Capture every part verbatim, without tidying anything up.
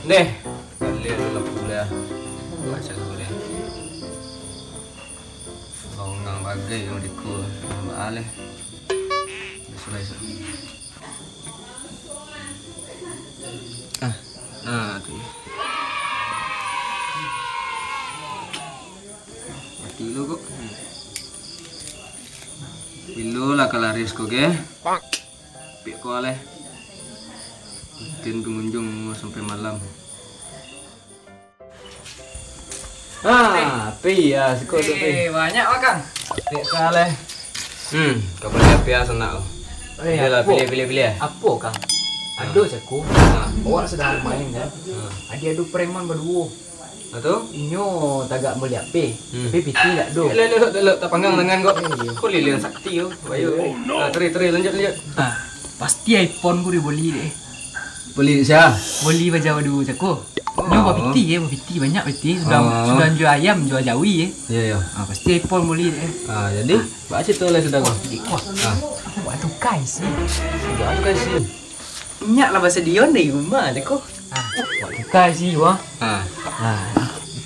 Neh, baliak dulu lah pulang. Baca dulu deh. Longang bagai yang diku. Baaleh. Sudah, sudah. Ah, nah, tu. Mati lu, kok. Bilo lah kalaris ko, ge. Pik ko aleh. Rutin pengunjung sampai malam. Ha, pi ya, siko tu, pi. Eh, banyak makan. Pik ko aleh. Hmm, kau bali api ya, sanak. Eh, pilih lah, apo? Pilih, pilih, pilih. Apo, Kang? Ha. Ado cako. Ha. Awak sadang main, kan? Ha. Ado, ado preman baduo. Atu? Inyo tagak bali H P, hmm, tapi piti ndak ado. Elok, elok, elok, elok, tapanggang tangan kau. Eh, iyo. Kau liliang sakti kau, bayu. Oh, no. Ah, terus, terus, lanjut, lanjut. Ah, pasti iPhone ku diboli dek. Boli sia? Boli bajau dulu cako. Oh. Inyo bapiti, eh, bapiti, banyak piti. Sudah, oh, sudah jual ayam, jual jawi, eh. Iyo, iyo. Ah, pasti iPhone boli dek. Ah, jadi, ah, baca tu lah sudah kau. Wah, ah, aku buat tukai sih. Buat tukai sih. Minyak lah basadiakan dari rumah tu ko. Ah, buat tukai sih, wah. Ha. Ah,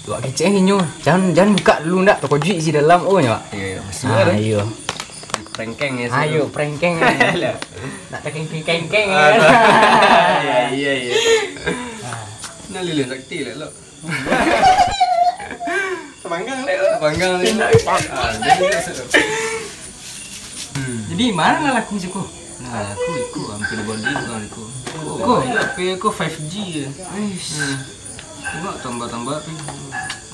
buat kecek inyo. Jangan, jangan buka dulu ndak, tokojuik si dalam, oh, nyo, Pak. Iyo, iyo, masih. Ah, iyo. Prengkeng ya, ayo, prengkeng ya. Lah. Nak takengkeng-kengkeng ya. Aduh. Iya, iya, iya. Ah. Nah, lilin sakti lah, lo. Panggang dek. Panggang dek. Indak. Ah, jadi masuk. Hmm. Jadi, ma nan laku siko? Nah, aku iko hampir body ko. Ko, ko. Tapi aku five G ya. Eish. Hmm. Tengok tambah-tambah tu.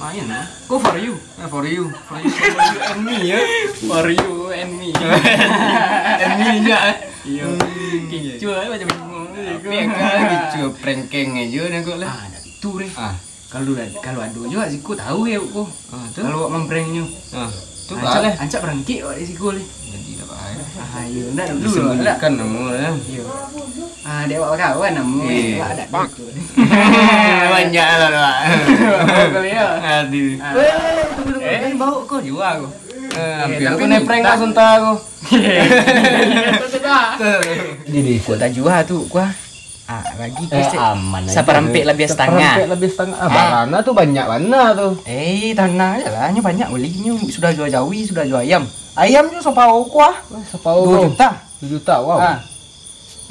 Main lah. Ko for you. Eh, for you. For you, for you and me ya. For you and me. And me nya, eh. Iya. Hmm. Kecoh, eh, macam bingung. Tapi kan kecoh, prengkeng aja dah kok lah. Ah, dah itu deh. Ah. Kalau, kalau ado juo siko tahu ya ko. Ah, tu. Kalau awak mamprank nyo. Ah, tu. Rancak, rancak barangkek awak di siko leh. Jadi dah bahaya. Ah, iyo, ndak dulu lah. Sembunyikan namo lah. Iyo. Ah, dek awak kawan namo, eh, awak dak tahu tu. Banyak lah, Pak. Kau lihat. Aduh. Ah. Eh, tunggu, tunggu. Eh? Kan bau ko jua ko. Eh, hampir tapi ko ni prank tak. Kau sunta ko. Kau tak jua tu, kuah. Ah, lagi eh, kecek. Aman aja. Saparampek labiah satangah. Saparampek labiah satangah. Ah, ah. Barana tu banyak bana tu. Eh, tanang aja lah. Nyo banyak boli nyo. Sudah jual jawi, sudah jual ayam. Ayam nyo sapao kuah. Wah, sapao duo juta. Duo juta, wow. Ah.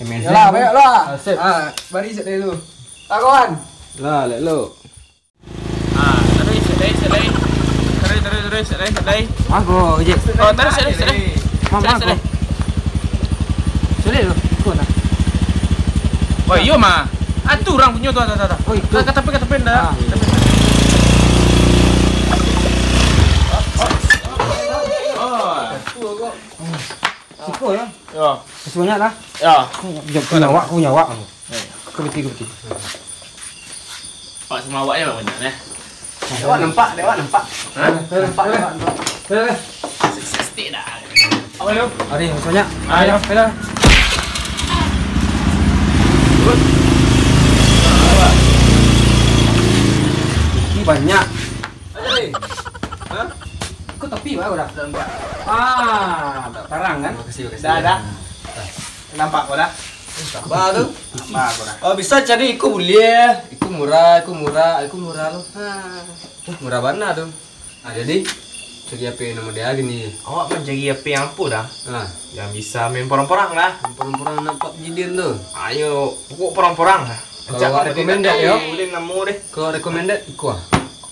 Amazing. Yalah, banyak lah. Ah, sip. Ah, bari sik dari lu. Tak, kawan. Lah, lek lu. Ah, taruih, sik lai, sik lai. Taruih, taruih, taruih, sik lai, sik lai. Mangko, Jek. Oh, taruih, sik lai, sik lai. Sik lai, sik lai. Sulit tu. Ikut lah. Oh, iyo mah. Ah, tu urang punyo tu, tu, tu, tu. Oh, itu. Ka, ka tapi, ka tapi dah. Ah. Ka tapi. Oh. Siko lah. Yo. Masih banyak lah. Yo. Aku nyawa, aku nyawa. Kau beti, kau beti. Pak, sama awak je banyak, eh. Dek awak nampak, dek awak nampak. Hah? Nampak, nampak, nampak. Eh, eh. Sik, sik, sik dah. Apa tu? Ari, masih banyak. Ayo. Ayo. Ini banyak. Hah? Ikut topi, Pak, udah. Udah, udah. Ah, tak tarang, kan? Makasih, makasih. Dah, dah. Nampak ko dah? Sabar tu. Sabar ko dah. Oh, bisa cari iko buliah. Iko murah, iko murah, iko murah lo. Ha. Murah bana tu. Ah, jadi, cari H P namo dia gini. Awak mancari H P yang apo dah? Ha. Yang bisa main porang-porang lah. Porang-porang nak PUBG din tu. Ayo, pokok porang-porang lah. Kalau awak recommended, yo. Ulin namo deh. Kalau recommended, iko ah.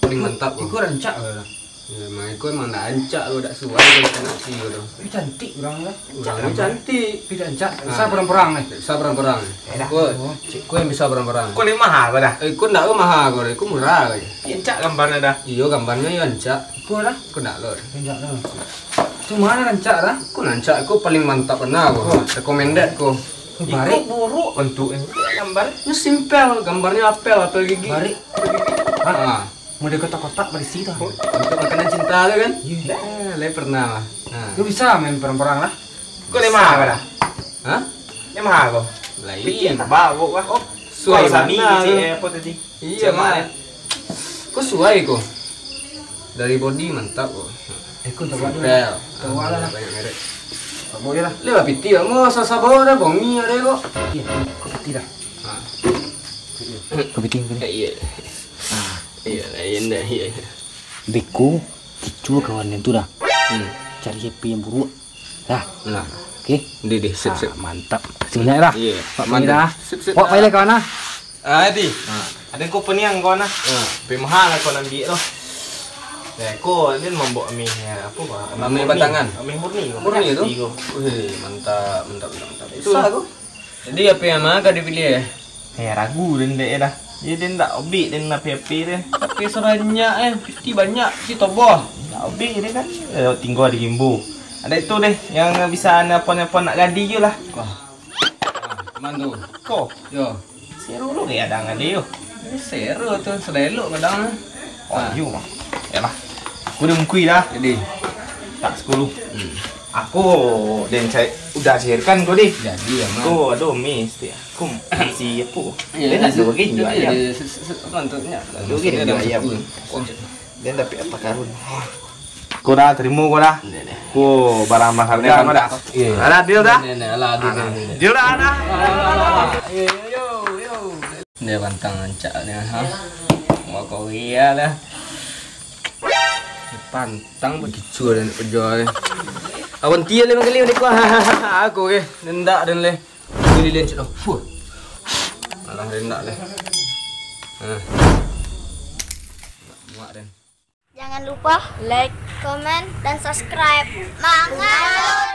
Paling mantap. Iko rancak lah. Ya, emang iko emang ndak rancak lo, ndak suai kalau kena si ko tu. Tapi cantik urang lah. Urang ni cantik. Tapi rancak. Ah. Bisa perang-perang ni. Bisa perang-perang. Eh, dah. Ko, cik ko yang bisa perang-perang. Ko lima ha ko dah. Eh, ko ndak ko maha ko, ko murah ko. Rancak gambarnya dah. Iyo, gambarnya yo rancak. Ko dah. Ko ndak lo. Rancak dah. Cuma rancak dah. Ko rancak, ko paling mantap bana ko. Ko. Recommended ko. Iko barek. Buruk bentuknya. Gambar. Ini simpel, gambarnya apel, apel gigi. Barek. Ah. Model kotak-kotak barisi tu. Untuk makanan cinta tu kan? Iyo. Dah, lai pernah lah. Nah. Lu bisa main perang-perang lah? Kau lima ha ko dah? Hah? Lima ha ko? Lain. Pikir tak bawa lah. Oh, suai mana tu? Eh, apa tadi? Iya, Mak. Kau suai ko. Dari body mantap ko. Eh, kau coba dulu. Simpel. Coba lah. Banyak merek. Bawa je lah. Lewat piti lah. Mau sasa bawa dah, bongi ada ko. Iya, kau piti dah. Ha. Piti Kepiting, kepiting. Eh, iya. Iya, iya, iya, iya. Beko, kicua kawan yang tu dah. Hmm. Cari H P yang buruk. Dah. Nah. Oke. Deh, deh, sip, sip. Ah, mantap. Makasih banyak dah. Iya, Pak mantap. Pamir dah. Sip, sip. Wak, pai lah kawan ah. Ah, di. Ah. Ada kau peniang kawan ah. Ah, tapi mahal lah kau nak ambil tu. Ya, kau dia mambawa mie ya, apa, Pak? Mie batangan. Mie murni. Murni tu? Wih, mantap, mantap, mantap, mantap. Itu. Susah tu. Jadi apa yang mana kau dipilih ya? Eh, ragu den dek dah. Jadi den tak obik den api-api den. Tapi sebanyak eh, piti banyak, piti toboh. Tak obik dia kan. Eh, tinggal di Gimbo. Ada itu deh yang bisa apa-apa nak gadi je lah. Wah. Aman tu. Ko. Yo. Seru lu kayak ada gadi yo. Ini seru tu, sudah elok kadang. Oh, yo, Bang. Yalah. Aku dah mengkui dah. Jadi. Tak sepuluh. Hmm. Aku den cai udah cairkan kau deh. Jadi ya, Man. Kau aduh miss tu ya. Aku si apa? Iya, dia nak dua gini juga ayam. Dua gini juga ayam. Dia dapat apa karun? Kau dah terima kau dah. Kau barang mahal dah kau dah. Iya. Ada deal dah? Ada deal dah. Deal dah ada. Dia pantang rancak dia ha. Wah kau iya dah. Pantang bakicua dan pejual. Awan tia leh mangkali udah kuah. Aku ke nendak dan leh. Pilih lencet tu. Fuh. Alah, rendak deh. Nah. Muak den. Jangan lupa like, comment, dan subscribe. Mangan.